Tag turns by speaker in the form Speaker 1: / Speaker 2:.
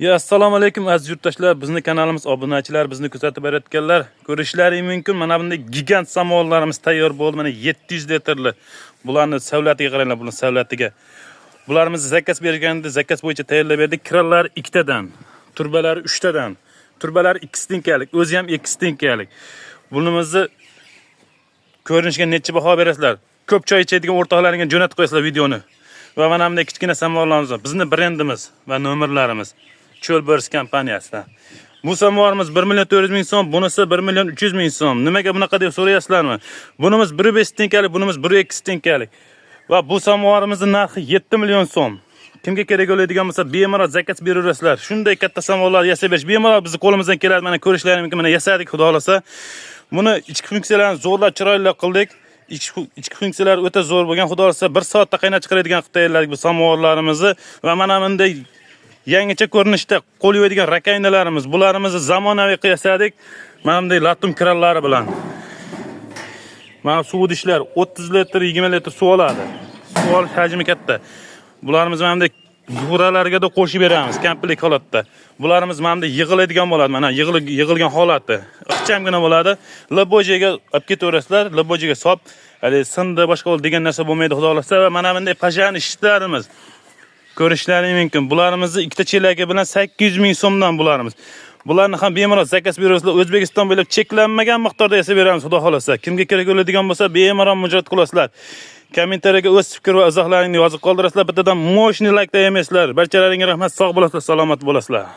Speaker 1: Ya, assalomu alaykum, aziz yurtdoshlar, bizni kanalimiz obunachilari, bizni kuzatib borayotganlar. Ko'rishlaring mumkin, mana bunday gigant samovarlarimiz tayyor bo'ldi. Mana 700 litrli. Bularni savlatiga qaranglar, buni savlatiga. Bularimizni заказ berganda заказ bo'yicha tayyorlab berdik. Kranlar ikkitadan, turbalari uchtadan. Turbalari 2 стенка lik, o'zi ham 2 стенка lik. Bunimizni ko'rinishiga necha baho berasizlar? Ko'p choy ichadigan o'rtoqlaringga jo'natib qo'yasizlar videoni. Va mana bunday kichkina samovarlarimiz bor. Bizni brendimiz va nomerlarimiz Cho'lbors kompaniyasidan. Bu samovarimiz 1 million 400 ming so'm, bunisi 1 million 300 ming so'm. Nimaga bunaqa deb so'rayapsizlarmi? Bunimiz 1.5 стенка lik, bunimiz 1.2 стенка lik. Va bu samovarimizning narxi 7 million so'm. Kimga kerak bo'ladigan bo'lsa, bemalol заказ beraverasizlar. Shunday katta samovarlar yasab berish bemalol bizni qo'limizdan keladi. Mana ko'rishlaring mumkin, mana yasadik, xudo xolasa. Buni ichki funksiyalarini zo'rlab chiroyli qildik. Ichki funksiyalari o'ta zo'r bo'lgan, xudo xolasa 1 soatda qaynab chiqaradigan qilib tayyorladik bu samovarlarimizni va mana bunday yangicha ko'rinishda qo'l yuvadigan раковина larimiz, bularimizni zamonaviy qilib yasadik. Mana bunday латунь kranlari bilan. Mana suv idishlar 30 litr, 20 litr suv oladi. Suv olish hajmi katta. Bularimiz mana bunday guralarga da qo'shib beramiz komplekt holatda. Bularimiz mana bunday yig'iladigan bo'ladi. Mana yig'ilgan holati. Ixchamgina bo'ladi. Любой joyga olib ketaverasizlar, любой joyga solib, hali sindi, boshqa bo'ldi degan narsa bo'lmaydi, xudo xolasa. Va mana bunday пожарный щит larimiz ko'rishlaring mumkin. Bularimizni ikkita chelagi bilan 800 ming so'mdan bularimiz. Bularni ham bemalol заказ berasizlar. O'zbekiston bo'ylab cheklanmagan miqdorda yasab beramiz, xudo xolasa. Kimga kerak bo'ladigan bo'lsa, bemalol murojaat qilasizlar. Kommentariyaga o'z fikr va izohlaringni yozib qoldirasizlar. Bittadan мощный layk tayyorlaysizlar. Barchalaringga rahmat, sog' bo'lasizlar, salomat bo'lasizlar.